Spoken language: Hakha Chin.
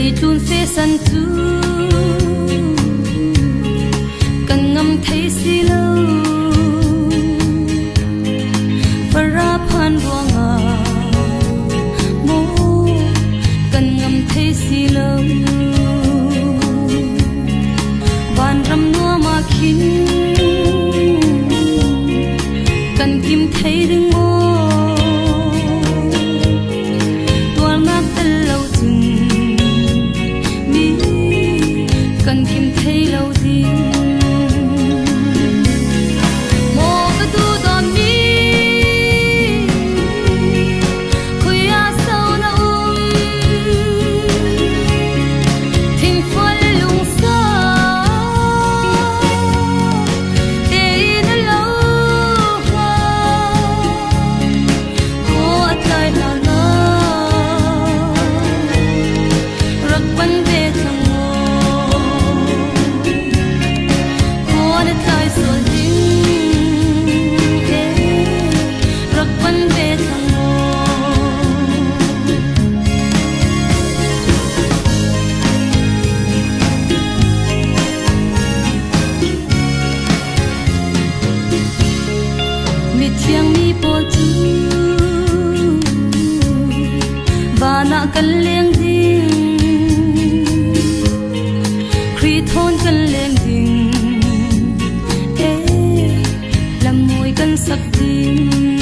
Leitlun fe san cu kan ngam thei si lo. Fara phan ruangah maw kan ngam thei si lo. Vanram nuam ah khin kan kim thei ding maw? Tuarnak tel lo cun mi kan kim thei lo ding. Maw ka duh dawnmi khui ah so na um thingfual lungsau tein a lo hnga maw a tlai hlan ah rak pan ve cang maw khua na tlai sual ding eh rak pan ve cang maw. Mithiang mi pawl cu van ah kan leng ding, Khrih thawn kan leng ding, eh lam mawi kan sak ding.